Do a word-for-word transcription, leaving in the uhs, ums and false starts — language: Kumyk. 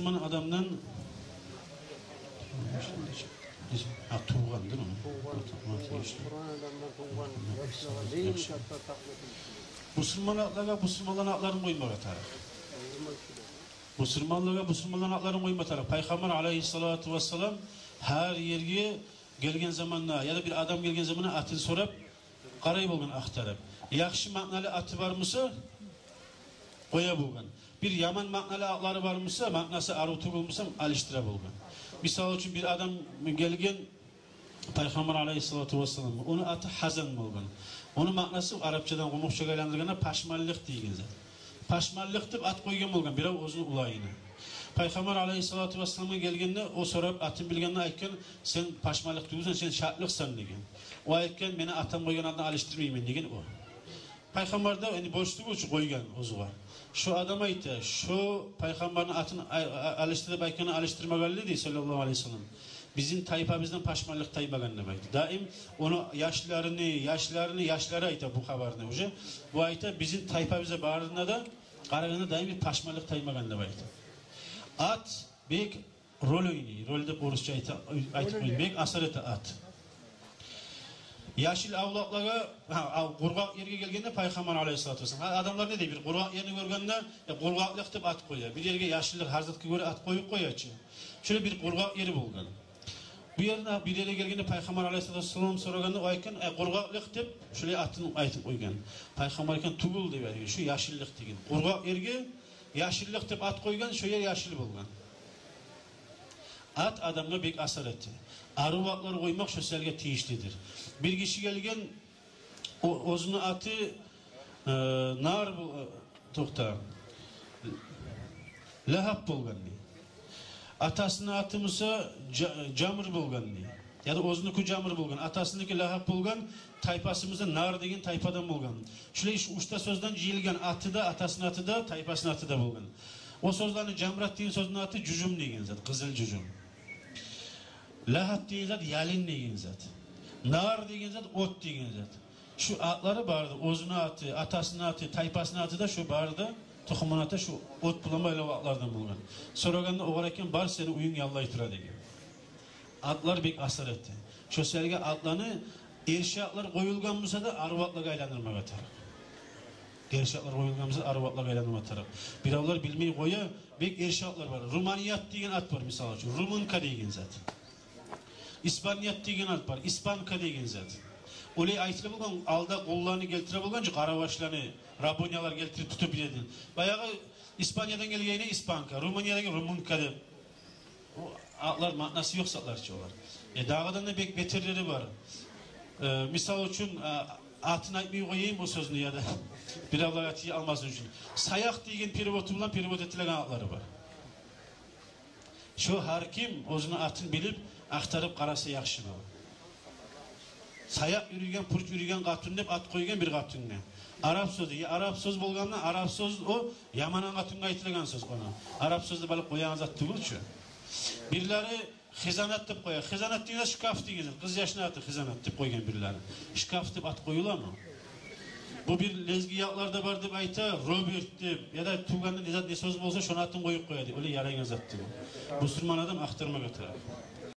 Мусулман адамдан, гьа, тувгъандыр о. Тувгъан, тувгъан, тувгъан адамдан тувгъан яшлыгъа дейим, яхшы. Мусулман атлагъа мусулманланы атларын къоймагъа тарыкъ. Мусулманлагъа мусулманланы атларын къойма тарыкъ. Пайхаммар алайгьиссалату вассалам гьар ерге гелген заманда, яда бир адам гелген заманда атын сорап къарай болгъан, ахтарып. Яхшы маъналы аты бар буса, къоя болгъан. Бир яман маъналы атлары бар буса, маънасы арив тюгюл буса, алышдыра болгъан. Мисал учун, бир адам гелген Пайхаммар алайгьиссалату вассаламгъа, ону аты Гьазан болгъан. Ону маънасы, арапчадан къумукъчагъа айландыргъанда, пашманлыкъ деген зат. Пашманлыкъ деп ат къойгъан болгъан бирев оьзюню уланына. Пайхаммар алайгьиссалату вассаламгъа гелгенде, о сорап, атын билгенде айтгъан: «Сен пашманлыкъ тюгюлсен, сен шатлыкъсан», – деген. О айтгъан: «Мени атам къойгъан атны алышдырмайман», – деген о. Пайхаммар да, яни, борч тюгюл чю, къойгъан оьзюне. Шо адам айта, шо пайхаммарны атын а-, а-, алышдыр деп айтгъанны алышдырмагъанлы, дей, саллаллагьу алайгьи ва саллам, бизин тайпабыздан пашманлыкъ таймагъан деп айта. Даим ону яшларыны, яшларыны яшлары айта бу хабарны уже. Бу айта, бизин тайпабызда барында да, къарагъанда, даим бир пашманлыкъ таймагъан деп айта. Ат бек роль ойнай. Роль деп орусча айта, айтып къояйым. Бек асар эте ат. Яшыл авлакълагъа, гьа, ав-, къургъакъ ерге гелгенде Пайхаммар алайгьиссалату вассалам, гьа, адамлар не дей, бир къургъакъ ерни гёргенде, э, къургъакълыкъ деп ат къоя. Бир ерге яшыллыкъ, гьар затгъа гёре ат къоюп къоя чы. Шолай бир къургъакъ ери болгъан. Бу ерде, бир ерге гелгенде Пайхаммар алайгьиссалату вассалам сорагъанда, о айтгъан: «Э, къургъакълыкъ», – деп, шолай атын айтып къойгъан. Пайхаммар айтгъан: «Тюгюл», – деп айтгъан. «Шо яшыллыкъ», – деген. Къургъакъ ерге яшыллыкъ деп ат къойгъан, шо ер яшыл болгъан. Ат адамгъа бек асар эте. Арив атлар къоймакъ шо саялгъа тийишлидир. Бир гиши гелген, о-, оьзюню аты, э, Нар бу-, э, токъта, Лагьаб болгъан, дей. Атасыны аты буса Жа-, Жамр болгъан, дей. Яда оьзюнюки Жамр болгъан, атасыныки Лагьаб болгъан, тайпасы буса Нар деген тайпадан болгъан. Шолай уьч-, уьч де сёзден жыйылгъан, аты да, атасыны аты да, тайпасыны аты да болгъан. О сёзлени, Жамрат деген сёзню аты жужум деген зат, къызыл жужум. Лагьаб деген зат ялын деген зат. Нар деген зат от деген зат. Шо атлары бары да, оьзюню аты, атасыны аты, тайпасыны аты да, шо бары да, тухумуну аты шо от булан байлавлу атлардан болгъан. Сорагъанда, огъар айтгъан: «Бар, сени уьюнг яллай тура», – деген. Атлар бек асар эте. Шо саялгъа атланы, эрши атлар къоюлгъан буса да, арив атлагъа айландырмагъа тарыкъ. Эрши атлар къоюлгъан буса, арив атлагъа айландырмагъа тарыкъ. Биревлер билмей къоя, бек эрши атлар бар. Руманият деген ат бар, мисал учун. Румынка деген зат. Испаният деген ат бар, испанка деген зат. Олай айтыла болгъан, алда къулланы гелтире болгъан чы, къарабашланы, рабынялар гелтирип тутуп биледин. Баягъы Испаниядан гелгенине испанка, Румыниядагъы румынка деп. О атлар маънасы ёкъ затлар чы олар. Э, дагъыдан да бек бетерлери бар. Э, мисал учун, а, атын айтмай къояйым бу сёзню, яда биревлер аты алмасын учун. Саякъ деген переводу булан перевод этилеген атлары бар. Шо гьар ким оьзюню атын билип, ахтарып къараса яхшы болур. Саякъ юрюйген, пурч юрюйген къатын деп ат къойгъан бир къатынгъа. Арап сёзю, я арап сёз болгъанда, арап сёз о яман къатынгъа айтылагъан сёз ону. Арап сёз деп алып къоягъан зат тюгюл чю. Бирлери хизанат деп къоя. Хизанат деген шкаф деген зат. Къыз яшны аты хизанат деп къойгъан бирлери. Шкаф деп ат къоюламы? Бу бир лезги ятларда бар деп айта, Роберт деп, яда тувгъанда не зат, не сёз болса, шону атын къоюп къоя деп. Олай ярайгъан зат тюгюл. Бусурман адам ахтармагъа тарыкъ.